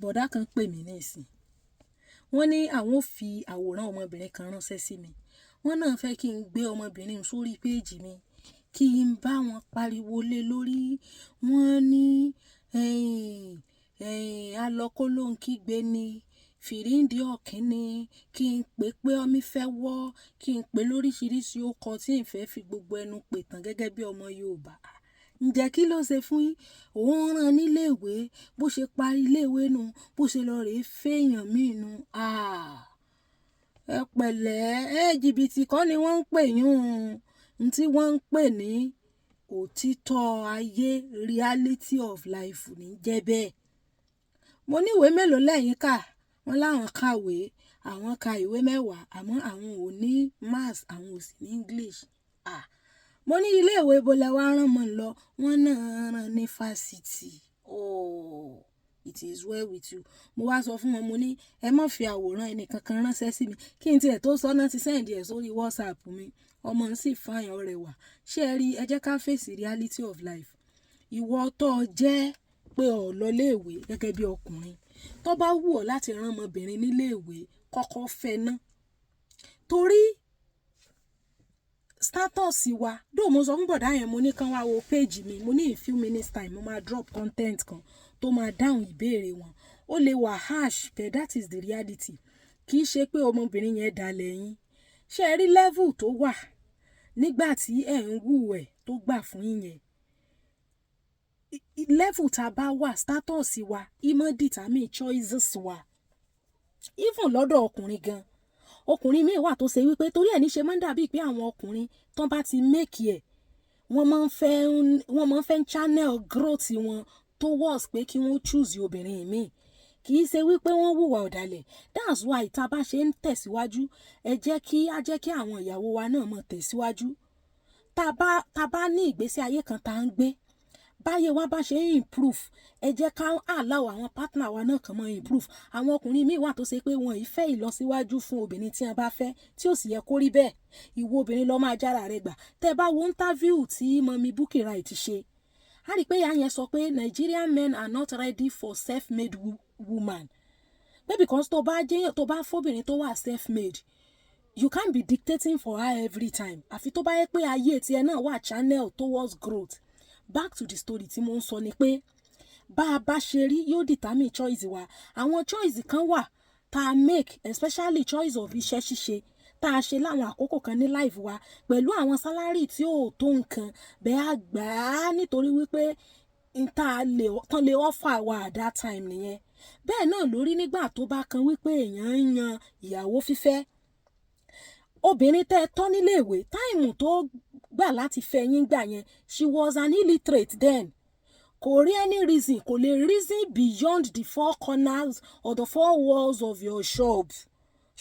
Bọ̀dá kan pè mí nísìn. Wọ́n ní àwọn ó fi àwòrán ọmọbìnrin kan ránṣẹ́ sí mi. Wọ́n náà fẹ́ kí n gbé ọmọbìnrin sórí péèjì mi, kí n bá wọn pariwo lé lórí. Wọ́n ní, "Ẹ̀yin, ẹ̀yin, alọ́kó ló ń kígbe ni, fìríǹdì ọ̀kín ni, kí n pè pé ọmí fẹ́ wọ́, kí n pè lóríṣiríṣi ókọ tí ń fẹ́ fi gbogbo ẹnu pè tán gẹ́gẹ́ bí ọmọ Yorùbá." Ǹjẹ́ kí ló ṣe fún yín? Òun rán ní ilé ìwé, bó ṣe parí ilé ìwé nu, bó ṣe lọ rè fẹ́ èèyàn mí nu. Ah! Ẹ pẹ̀lẹ́, ẹ jìbìtì kọ́ ni wọ́n ń pè yún. N tí wọ́n ń pè ní òtítọ́ ayé, reality of life ní jẹ́ bẹ́ẹ̀. Mo ní ìwé mélòó lẹ́yìn kà? Wọ́n láwọn kàwé, àwọn ka ìwé 10, àmọ́ àwọn ò ní Maths, àwọn ò sì ní English. Ah! Mo ní ilé ìwé ibo lẹ wá rán mọ́ lọ? Wọ́n náà rán ní fásitì. Oh! It is well with you. Mo wá sọ fún wọn, mo ní ẹ má fi àwòrán ẹni kankan ránṣẹ́ sí mi. Kí n tí ẹ̀ tó sọ náà ti send ẹ̀ sórí WhatsApp mi. Ọmọ ń sì fine, ó rẹwà. Ṣé ẹ rí? Ẹ jẹ́ ká face reality of life. Ìwọ tó jẹ́ pé ò lọ ilé ìwé gẹ́gẹ́ bí ọkùnrin, tó bá wù ọ́ láti rán ọmọbìnrin nílé ìwé, kọ́kọ́ fẹ́ ná. Torí status wa, though mo sọ fún bọ̀dá yẹn, mo ní kí wọ́n wá wo page mi, mo ní in few minutes time mo máa drop content kan tó máa dáhùn ìbéèrè wọn. Ó lè wà harsh, but that is the reality. Kì í ṣe pé ọmọbìnrin yẹn dalẹ̀ yín. Ṣé ẹ rí level tó wà nígbà tí ẹ̀ ń wù ẹ̀ tó gbà fún yín yẹn? Level tá a bá wà, status wa, í máa determine choices wa. Even lọ́dọ̀ ọkùnrin gan. Ọkùnrin mìí wà tó ṣe wípé torí ẹ̀ ní ṣe máa ń dàbí pé àwọn ọkùnrin tó bá ti make ẹ̀, wọ́n máa ń fẹ́ channel growth wọn towards pé kí wọ́n choose obìnrin míì. Kì í ṣe wípé wọ́n hùwà ọ̀dàlẹ̀. That's why tá a bá ṣe ń tẹ̀síwájú, ẹ jẹ́ kí á jẹ́ kí àwọn ìyàwó wa náà máa tẹ̀síwájú. Tá a bá ní ìgbésí ayé kan tá ń gbé, báyé wa bá ṣe ń improve, ẹ jẹ́ ká allow àwọn partner wa náà kàn máa improve. Àwọn ọkùnrin míì wà tó ṣe pé wọn ì fẹ́ ìlọsíwájú fún obìnrin tí wọ́n bá fẹ́, tí ò sì yẹ kó rí bẹ́ẹ̀. Ìwọ obìnrin lọ máa jára rẹ gbà. Tẹ́ bá wo interview tí Mummy Bukky Wright ṣe, a rí pé ìyá yẹn sọ pé Nigerian men are not ready for self-made woman. Pé because tó bá jẹ́ tó bá fóbìnrin tó wà self-made, you can't be dictating for her every time. Àfi tó bá yẹ pé ayé tiẹ̀ náà wà channel towards growth. Back to the story tí mo ń sọ ni pé bá a bá ṣe rí yóò determine choice wa. Àwọn choice kan wà tá a make, especially choice of iṣẹ́ ṣíṣe tá a ṣe láwọn àkókò kan ní life wa pẹ̀lú àwọn salary tí ò tó nǹkan bẹ́ẹ̀, á gbà á nítorí wípé n tá a lè tán lè offer wa at that time nìyẹn. Bẹ́ẹ̀ náà lórí nígbà tó bá kan wípé èèyàn ń yan ìyàwó fífẹ́. Obìnrin tẹ́ ẹ tọ́ nílé ìwé, time tó gbà láti fẹ́ yín gbà yẹn, she was an illiterate then. Kò rí any reason, kò lè reason beyond the four corners or the four walls of your shop.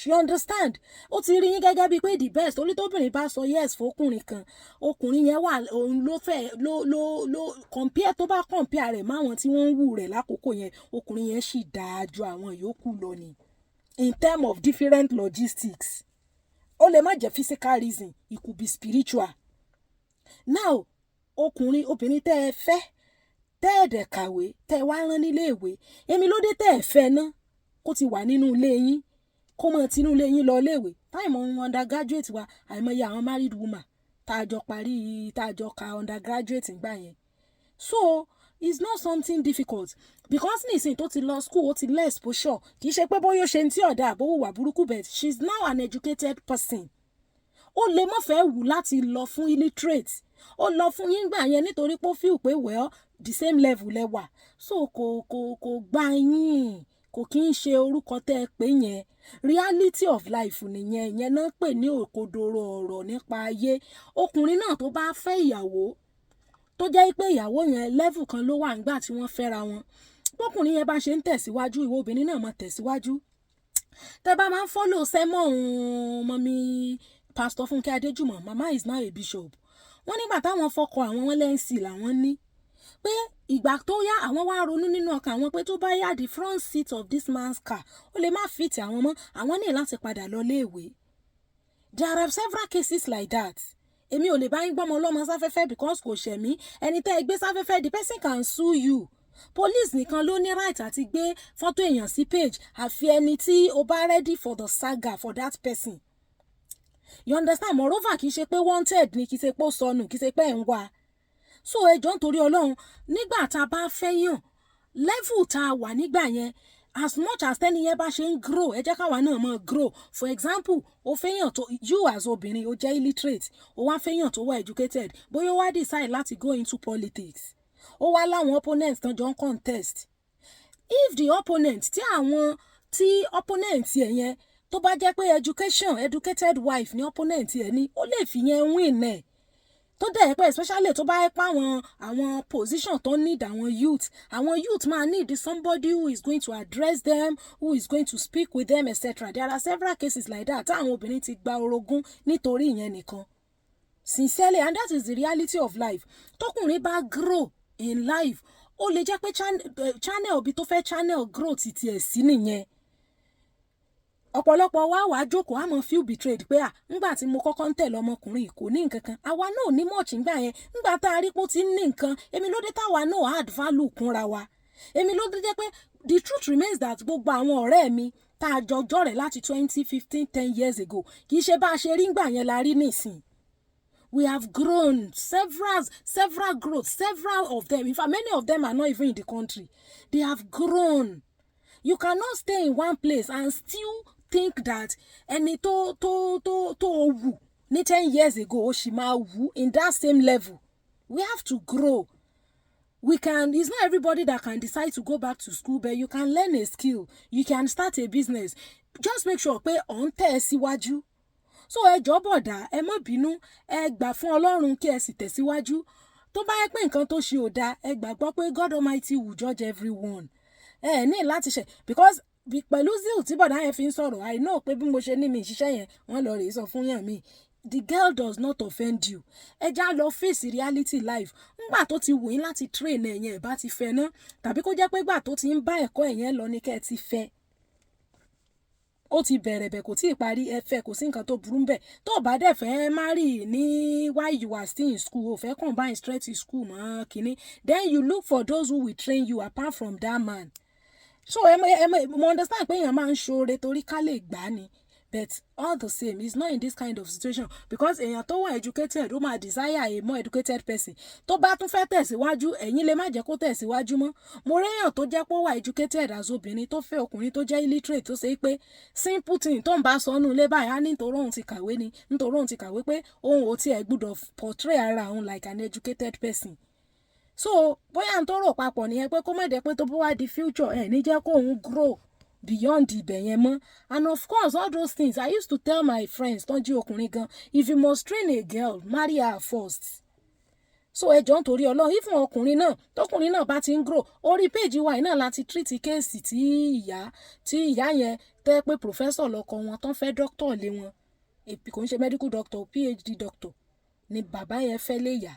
You understand? Ó ti rí yín gẹ́gẹ́ bíi pé the best. Torí tóbìnrin bá sọ yes fọkùnrin kan, ọkùnrin yẹn wà òun ló fẹ́ ló ló ló compare, tó bá compare rẹ̀ máwọn tí wọ́n ń wù rẹ̀ lákòókò yẹn, ọkùnrin yẹn sì dáa ju àwọn yòókù lọ ni. In term of different logistics. Ó lè má jẹ́ physical reason, it could be spiritual. Now, ọkùnrin, obìnrin tẹ́ ẹ fẹ́, tẹ́ ẹ dẹ̀ kàwé, tẹ́ ẹ wá rán nílé ìwé, èmi ló dé tẹ́ ẹ fẹ́ ná kó ti wà nínú ilé yín, kó mọ̀ tínú ilé yín lọ ilé ìwé. Time undergraduate wa, àìmọye àwọn married woman tá a jọ parí, tá a jọ ka undergraduate nígbà yẹn. So it's not something difficult because nísìnyí tó ti lọ school, ó ti less exposure. Kì í ṣe pé bóyá ó ṣe ní tí ọ̀dà àbó hùwà burúkú, but she is now an educated person. Ó lè má fẹ́ wù láti lọ fún illiterate. Ó lọ fún yín gbà yẹn nítorí pé ó feel pé, well, the same level lẹ wà. So kò gbà yín, kò kí ń ṣe orúkọ tẹ́ ẹ pé yẹn. Reality of life nìyẹn. Ìyẹn náà pè ní òkodoro ọ̀rọ̀ nípa ayé. Ọkùnrin náà tó bá fẹ́ ìyàwó tó jẹ́ pé ìyàwó yẹn level kan ló wà nígbà tí wọ́n fẹ́ra wọn, bọ́kùnrin yẹn bá ṣe ń tẹ̀síwájú, ìwọ obìnrin náà máa tẹ̀síwájú. Tẹ́ bá máa ń follow sermon mummy Pastor Fúnkẹ́ Adéjùmọ̀, mama is now a bishop, wọ́n nígbà táwọn fọkọ àwọn, wọn lẹ́ǹsì làwọn ní pé ìgbà tó yá, àwọn wá ronú nínú ọkàn àwọn pé tó bá yá, the front seat of this man's car, ó lè má fit àwọn mọ́, àwọn ní láti padà lọ léèwé. There are several cases like that. Èmi ò lè bá yín gbọ́mọ ọlọ́mọ sáfẹ́fẹ́ because kò ṣẹ̀ mí. Ẹni tẹ́ ẹ gbé sáfẹ́fẹ́, the person can sue you. Police nìkan ló ní right àti gbé fọ́tò èèyàn sí page, àfi ẹni tí o bá ready for the saga for that person, you understand? Moreover, kì í ṣe pé wanted ni, kì í ṣe pé ó sọnù, kì í ṣe pé ẹ̀ ń wá. So ẹ jọ̀ọ́, nítorí Ọlọ́run, nígbà tá a bá fẹ́ yàn, level tá a wà nígbà yẹn, as much as tẹ́ni yẹn bá ṣe ń grow, ẹ jẹ́ káwa náà máa grow. For example, o fẹ́yàn tó, you as obìnrin, o jẹ́ illiterate, o wá fẹ́yàn tó wà educated, bóyá o wá decide láti go into politics, ó wá láwọn opponents tán jọ ń contest. If the opponent tí àwọn tí opponent ẹ̀ yẹn, tó bá jẹ́ pé education, educated wife ní opponent ẹ̀ ní, ó lè fi yẹn win ẹ̀, tó dẹ̀ pé especially tó bá yẹ pé àwọn position tó need àwọn youth, àwọn youth máa need somebody who is going to address them, who is going to speak with them, etc. There are several cases like that táwọn obìnrin ti gba orogún nítorí ìyẹn nìkan, sincerely, and that is the reality of life. Tọkùnrin bá grow in life, ó lè jẹ́ pé channel bí tó fẹ́ channel growth ti ẹ̀ sí nìyẹn. Ọ̀pọ̀lọpọ̀ wa wàá jókòó, àmọ́ feel betrayed pé à ńgbà tí mo kọ́kọ́ ń tẹ̀lé ọmọkùnrin, kò ní nǹkan kan, àwa náà ní much ńgbà yẹn. Ńgbà tá a rí pé ó ti ń ní nǹkan, èmi ló dé táwa náà add value kúnra wa? Èmi ló dé jẹ́ pé the truth remains that gbogbo àwọn ọ̀rẹ́ mi tá a jọ jọ̀rẹ́ láti 2015, 10 years ago, kì í ṣe bá a ṣe rí ńgbà yẹn la rí nísìn. We have grown several, several growth, several of them. In fact, many of them are not even in the country. They have grown. You cannot stay in one place and still think that ẹni tó wù ní 10 years ago, ó sì máa wù in that same level. We have to grow. We can, it's not everybody that can decide to go back to school, but you can learn a skill, you can start a business. Just make sure pé ò ń tẹ̀ ẹ́ síwájú. So ẹ jọ̀ọ́, bọ̀dá, ẹ má bínú, ẹ gbà fún Ọlọ́run kí ẹ sì tẹ̀síwájú. Tó bá yẹ pé nǹkan tó ṣe ò dáa, ẹ gbàgbọ́ pé God Almighty will judge everyone. Ẹ ní láti ṣe because pẹ̀lú zeal tí bọ̀dá yẹn fi ń sọ̀rọ̀, I know pé bí mo ṣe ní mi ìṣiṣẹ́ yẹn, wọ́n lọ rèé sọ fún yàn mí. The girl does not offend you. Ẹ já lọ face reality life. Ńgbà tó ti wù yín láti train ẹ̀yẹn, ẹ̀ bá ti fẹ́ ná, tàbí kó jẹ́ pé gbà tó ti ń bá ẹ̀kọ́ ẹ̀yẹn lọ ní kẹ́ ẹ ti fẹ́. Ó ti bẹ̀rẹ̀ bẹ̀, kò tí ì parí, ẹ fẹ́, kò sí nǹkan tó burú bẹ̀. Tó o bá dẹ̀ fẹ́ marry ní while you are still in school, o fẹ́ combine straight to school mọ́ kínní, then you look for those who will train you apart from that man. So ẹ mo understand pé èèyàn máa ń ṣoore torí ká lè gbà á ni, but all the same, it's not in this kind of situation, because èèyàn tó wà educated, ó máa desire a more educated person. Tó bá tún fẹ́ tẹ̀síwájú, ẹ̀yin lè má jẹ́ kó tẹ̀síwájú mọ́. Mo réyàn tó jẹ́ pé ó wà educated as obìnrin tó fẹ́ ọkùnrin tó jẹ́ illiterate, tó ṣe pé simple thing tó ń bá sọ nù lé báyìí, á ní nítorí òun ti kàwé ni, nítorí òun ti kàwé, pé òun ò tiẹ̀ gbúdọ̀ portray ara òun like an educated person. So bóyá n tó rò papọ̀ nìyẹn pé kó má jẹ́ pé tó bá wá di future, ẹ̀ ní jẹ́ kó òun grow beyond ibẹ̀ yẹn mọ́. And of course, all those things I used to tell my friends tó ń jí ọkùnrin gan, if you must train a girl, marry her first. So ẹ jọ̀ọ́, nítorí Ọlọ́run, even ọkùnrin náà, tọkùnrin náà bá ti ń grow, orí péjì wa yìí náà láti treat case tí ìyá yẹn tẹ́ pé professor lọ́kọ wọn, tán fẹ́ doctor lé wọn. Èpì kò ń ṣe medical doctor, PhD doctor ni bàbá yẹn fẹ́ lé yà,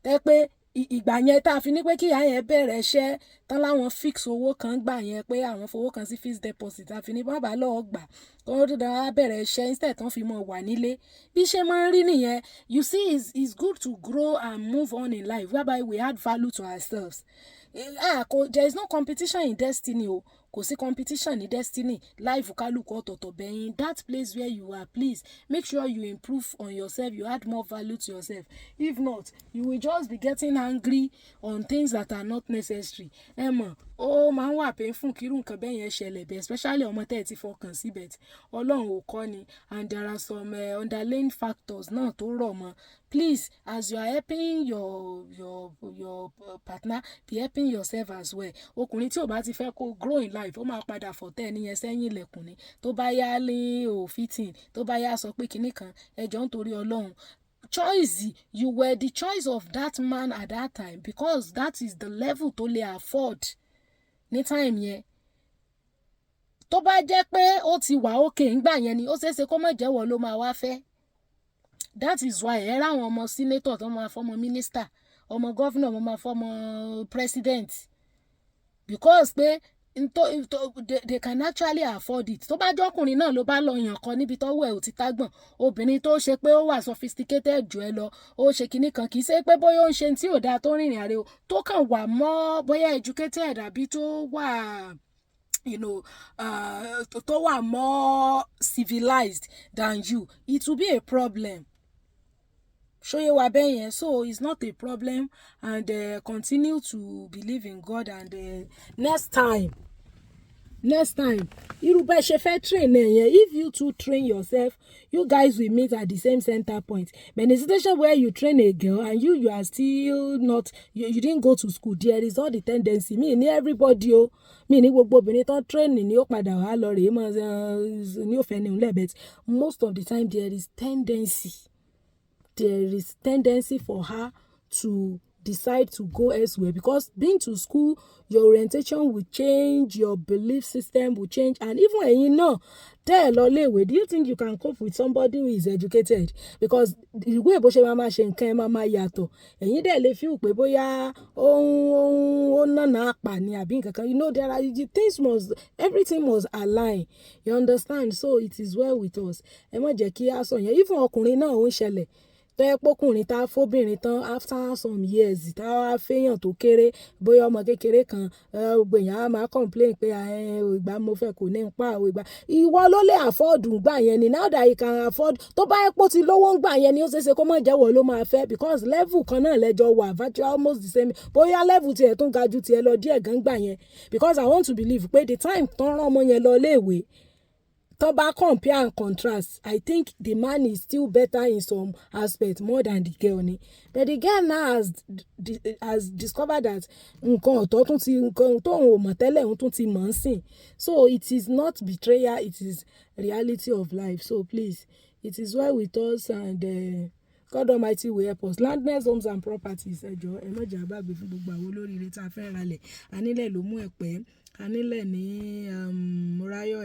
tẹ́ pé ìgbà yẹn tá a fi ní pé kí ìyá yẹn bẹ̀rẹ̀ iṣẹ́ tán, láwọn fix owó kan gbà yẹn, pé àwọn fowó kan sí fixed deposit, a fi ní bàbá lọ́ọ́ gbà kó dára bẹ̀rẹ̀ iṣẹ́ instead tán fi mọ̀ wà nílé. Bí ṣe máa ń rí nìyẹn. You see, it's good to grow and move on in life whereby we add value to ourselves. Ah, kò, there is no competition in destiny o. Kò sí competition ní destiny. Life kálukú ọ̀tọ̀ọ̀tọ̀. Bẹ́yìn that place where you are, please make sure you improve on yourself, you add more value to yourself. If not, you will just be getting angry on things that are not necessary. Ẹ mọ̀, ó máa ń wà painful kírú nǹkan bẹ́ẹ̀ yẹn ṣẹlẹ̀ bẹ́ẹ̀, especially ọmọ tẹ́ ẹ ti fọkàn síbẹ̀. Ọlọ́run ò kọ́ ni, and there are some underlying factors náà tó rọ̀ mọ́. Please, as you are helping your partner, be helping yourself as well. Ọkùnrin tí ò bá ti fẹ́ kó grow in life, ó máa padà fọ̀tẹ́ ẹni yẹn sẹ́yìn ilẹ̀kùn ni. Tó bá yá ní ò fitting, tó bá yá sọ pé kinní kan. Ẹ jọ̀ọ́, nítorí Ọlọ́run, choice, you were the choice of that man at that time because that is the level tó lè afford ní time yẹn. Tó bá jẹ́ pé ó ti wà okay ńgbà yẹn ni, ó ṣeé ṣe kó má jẹ́wọ́ ló máa wá fẹ́. That is why ẹ ráwọn ọmọ senator tó máa fọmọ minister, ọmọ governor, ọmọ máa fọmọ president, because pé They can actually afford it. Tó bá jọ́kùnrin náà ló bá lọ yàn kan níbi tọ́wọ́ ẹ̀ ò ti tágbọ̀n, obìnrin tó ṣe pé ó wà sophisticated jù ẹ lọ, ó ṣe kinní kan, kì í ṣe pé bóyá ó ń ṣe tí ò dáa tó rìnrìn àrè o, tó kàn wà mọ́ bóyá educated àbí tó wà tó wà more civilized than you, it will be a problem. Ṣó yé wa bẹ́ẹ̀ yẹn? So it's not a problem, and continue to believe in God, and next time, irú bẹ́ẹ̀ ṣe fẹ́ train ẹ̀ yẹn, if you two train yourself, you guys will meet at the same center point. But in a situation where you train a girl and you are still not, you didn't go to school, there is all the tendency, mi ní everybody o, mi ní gbogbo obìnrin tó train ní ó padà wá lọ rèé mọ́ ní òfẹ́ ní òun, but most of the time there is tendency for her to decide to go elsewhere, because being to school, your orientation will change, your belief system will change. And even ẹ̀yin náà tẹ́ ẹ̀ lọ léèwé, do you think you can cope with somebody who is educated? Because ìwé bó ṣe máa ma ṣe nǹkan ẹ̀ máa ma yàtọ̀. Ẹ̀yin dẹ̀ lè feel pé bóyá ó ń nànà àpà ni àbí nǹkan kan. You know there are the things must everything must align, you understand? So it is well with us. Ẹ má jẹ́ kí á sọ yẹn. Even ọkùnrin náà, ó ń ṣẹlẹ̀ tó yẹ pọ́kùnrin tá fóbìnrin tán, after some years, tá wá fẹ́yàn tó kéré, bóyá ọmọ kékeré kan, gbogbo èèyàn á máa complain pé ìgbà mo fẹ́ kò ní pa ò, ìgbà ìwọ ló lè afford gbà yẹn ni. Now that you can afford, tó bá yẹ pé ó ti lówó ń gbà yẹn ni, ó ṣeé ṣe kó má jẹ́wọ́ ló máa fẹ́, because level kan náà lẹ́jọ́ wà, virtually almost the same, bóyá level tiẹ̀ tún ga ju tiẹ̀ lọ díẹ̀ gan gbà yẹn. Because I want to believe pé the time tán rán ọmọ yẹn lọ léèwé, tó bá compare and contrast, I think the man is still better in some aspects more than the girl ni. But the girl now has discovered that nǹkan ọ̀tọ̀ tún ti, nǹkan tóun ò mọ̀ tẹ́lẹ̀, òun tún ti mọ̀ ń sìn. So it is not betrayal, it is reality of life. So please, it is well with us, and God Almighty will help us. Landness Homes and Properties, ẹ jọ̀ọ́, ẹ má jẹ́ àgbàgbé fún gbogbo àwọn olóríire tá a fẹ́ ralẹ̀. Anílẹ̀ ló mú ẹ̀pẹ́, anílẹ̀ ní Morayo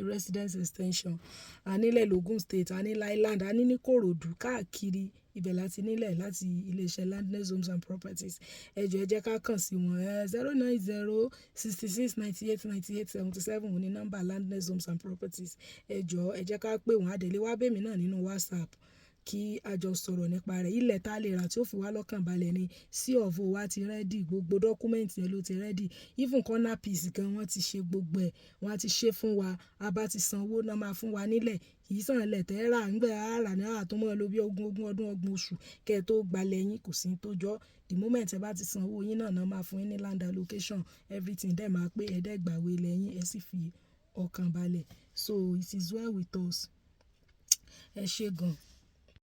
Residence Extension, anílẹ̀ l'Ogun State, anílẹ̀ Island, aní ní Kòròdú, káàkiri ibẹ̀ láti nílẹ̀ láti iléeṣẹ́ Landness Homes and Properties. Ẹ jọ̀ọ́, ẹ jẹ́ ká kàn sí wọn. 09066989877 ní nọ́mbà Landness Homes and Properties. Ẹ jọ̀ọ́, ẹ jẹ́ ká pè wọ́n. Adẹ̀lé wá bèmí náà nínú WhatsApp kí a jọ sọ̀rọ̀ nípa rẹ̀. Ilẹ̀ tá lè rà tí ó fi wá lọ́kàn balẹ̀ ni. C of O wa ti ready, gbogbo document yẹn ló ti ready. Even corner piece gan, wọ́n ti ṣe gbogbo ẹ̀, wọ́n á ti ṣe fún wa. A bá ti san owó náà máa fún wa nílẹ̀. Kì í sàn ilẹ̀ tẹ́ rà ńgbẹ́ á rà ní àtúmọ̀ ló bí ogún ogún ọdún, ọgbọ̀n oṣù kí ẹ tó gbalẹ̀ yín, kò sí tó jọ́. The moment ẹ bá ti san owó yín náà, náà máa fún yín ní land allocation, everything dẹ̀ máa pé, ẹ dẹ̀ gbàwé ilẹ̀ yín, ẹ sì fi ọkàn balẹ̀. So it is well with us. Ẹ ṣé gan.